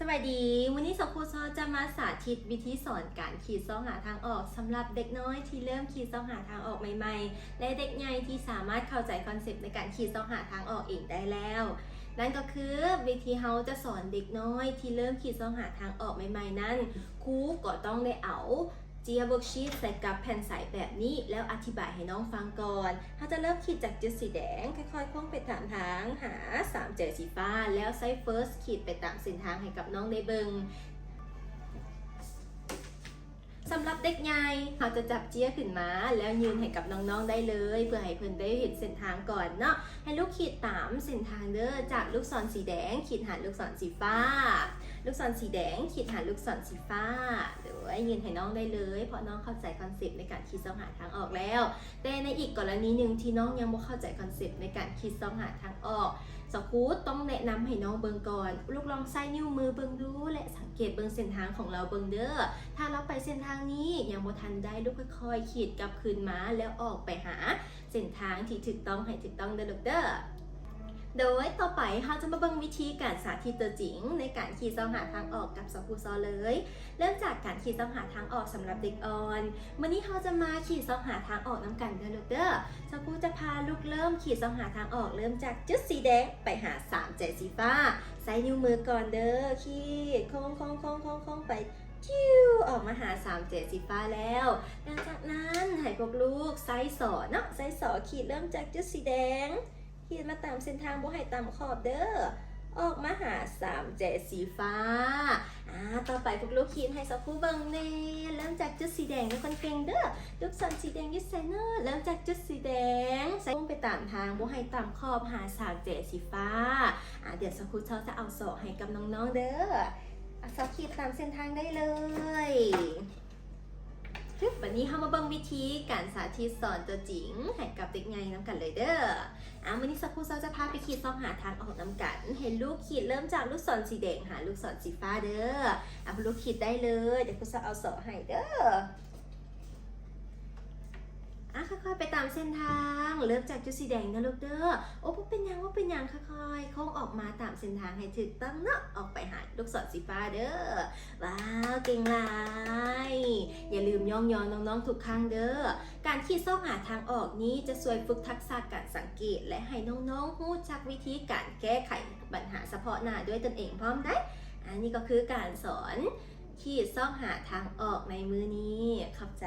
ສະບາຍດີ, ມື້ນີ້ສາວຄູຊໍຈະມາສາທິດວິທີສອນການຂີດຊອກຫາທາງອອກສຳລັບເດັກນ້ອຍທີ່ເລີ່ມຂີດຊອກຫາທາງອອກໃໝ່ໆ ແລະ ເດັກໃຫຍ່ທີ່ສາມາດເຂົ້າໃຈຄອນເຊັບໃນການຂີດຊອກຫາທາງອອກເອງໄດ້ແລ້ວ. ນັ້ນກໍຄືວິທີເຮົາຈະສອນເດັກນ້ອຍທີ່ເລີ່ມຂີດຊອກຫາທາງອອກໃໝ່ໆນັ້ນ, ຄູກໍຕ້ອງໄດ້ເອົາເຈ້ຍເວີກຊີດໃສ່ກັບແຜ່ນໃສແບບນີ້ ແລ້ວອະທິບາຍໃຫ້ນ້ອງຟັງກ່ອນ. ເຮົາຈະເລີ່ມຂີດຈາກຈຸດສີແດງ, ຄ່ອຍໆໂຄ້ງໄປຕາມທາງຫາສາມແຈສີຟ້າ ແລ້ວໃຊ້ເຟີສຂີດໄປຕາມເສັ້ນທາງໃຫ້ກັບນ້ອງໄດ້ເບິ່ງ. ສຳລັບເດັກໃຫຍ່, ເຮົາຈະຈັບເຈ້ຍຂຶ້ນມາ ແລ້ວຍື່ນໃຫ້ກັບນ້ອງໆໄດ້ເລີຍ ເພື່ອໃຫ້ເພິ່ນໄດ້ເຫັນເສັ້ນທາງກ່ອນເນາະ. ໃຫ້ລູກຂີດຕາມເສັ້ນທາງເດີ, ຈາກລູກສອນສີແດງຂີດຫາລູກສອນສີຟ້າ, ລູກສອນສີແດງຂີດຫາລູກສອນສີຟ້າ. ໂດຍຍື່ນໃຫ້ນ້ອງໄດ້ເລີຍ ເພາະນ້ອງເຂົ້າໃຈຄອນເຊັບໃນການຂີດຊອກຫາທາງອອກແລ້ວ. ແຕ່ໃນອີກກໍລະນີໜຶ່ງທີ່ນ້ອງຍັງບໍ່ເຂົ້າໃຈຄອນເຊັບໃນການຂີດຊອກຫາທາງອອກ, ສາວຄູຕ້ອງແນະນຳໃຫ້ນ້ອງເບິ່ງກ່ອນ. ລູກລອງໃສ່ນິ້ວມືເບິ່ງດູ ແລະ ສັງເກດເບິ່ງເສັ້ນທາງຂອງລາວເບິ່ງເດີ. ຖ້າລາວໄປເສັ້ນທາງນີ້ຍັງບໍ່ທັນໄດ້, ລູກຄ່ອຍໆຂີດກັບຄືນມາ ແລ້ວອອກໄປຫາເສັ້ນທາງທີ່ຖືກຕ້ອງໃຫ້ຖືກຕ້ອງເດີລູກເດີ. ໂດຍຕໍ່ໄປເຮົາຈະມາເບິ່ງວິທີການສາທິດຕົວຈິງໃນການຂີດຊອກຫາທາງອອກກັບສາວຄູຊໍເລີຍ. ເລີ່ມຈາກການຂີດຊອກຫາທາງອອກສຳລັບເດັກອ່ອນ. ມື້ນີ້ເຮົາຈະມາຂີດຊອກຫາທາງອອກນຳກັນເດີລູກເດີ. ສາວຄູຈະພາລູກເລີ່ມຂີດຊອກຫາທາງອອກ, ເລີ່ມຈາກຈຸດສີແດງໄປຫາສາມແຈສີຟ້າ. ໃສ່ນິ້ວມືກ່ອນເດີ, ຂີດໂຄ້ງໆໆໆໄປ ຈິ້ວ ອອກມາຫາສາມແຈສີຟ້າແລ້ວ. ຫຼັງຈາກນັ້ນໃຫ້ພວກລູກໃຊ້ສໍເນາະ, ໃຊ້ສໍຂີດເລີ່ມຈາກຈຸດສີແດງ ຂີດມາຕາມເສັ້ນທາງ, ບໍ່ໃຫ້ຕຳຂອບເດີ. ອອກມາຫາສາມແຈສີຟ້າ. ອາ ຕໍ່ໄປພວກລູກຂີດໃຫ້ສາວຄູເບິ່ງແດ່. ເລີ່ມຈາກຈຸດສີແດງເດີ ຄົນເກັ່ງເດີ. ລູກສອນສີແດງຢູ່ໃສເນາະ? ເລີ່ມຈາກຈຸດສີແດງ, ໃສ່ໂຄ້ງໄປຕາມທາງ, ບໍ່ໃຫ້ຕຳຂອບ, ຫາສາມແຈສີຟ້າ. ອາ ດຽວສາວຄູຊໍຈະເອົາສໍໃຫ້ກັບນ້ອງໆເດີ. ເອົາສໍຂີດຕາມເສັ້ນທາງໄດ້ເລີຍ. ບາດນີ້ເຮົາມາເບິ່ງວິທີການສາທິດສອນຕົວຈິງໃຫ້ກັບເດັກໃຫຍ່ນຳກັນເລີຍເດີ. ອາ ມື້ນີ້ສາວຄູຊໍຈະພາໄປຂີດຊອກຫາທາງອອກນຳກັນ. ໃຫ້ລູກຂີດເລີ່ມຈາກລູກສອນສີແດງຫາລູກສອນສີຟ້າເດີ. ອາ ລູກຂີດໄດ້ເລີຍ, ດຽວຄູຊໍເອົາສໍໃຫ້ເດີ. ອາ ຄ່ອຍໆໄປຕາມເສັ້ນທາງ, ເລີ່ມຈາກຈຸດສີແດງເດີລູກເດີ. ໂອ້ ບໍ່ເປັນຫຍັງ, ບໍ່ເປັນຫຍັງ, ຄ່ອຍໆໂຄ້ງອອກມາຕາມເສັ້ນທາງໃຫ້ຖືກຕ້ອງເນາະ, ອອກໄປຫາລູກສອນສີຟ້າເດີ. ວ້າວ ເກັ່ງຫຼາຍ. ຢ່າລືມຍ້ອງຍໍນ້ອງໆທຸກຄັ້ງເດີ. ການຂີດຊອກຫາທາງອອກນີ້ຈະຊ່ວຍຝຶກທັກສະການສັງເກດ ແລະ ໃຫ້ນ້ອງໆຮູ້ຈັກວິທີການແກ້ໄຂບັນຫາສະເພາະໜ້າດ້ວຍຕົນເອງພ້ອມໄດ໋. ອັນນີ້ກໍຄືການສອນຂີດຊອກຫາທາງອອກໃນມື້ນີ້. ຂອບໃຈ.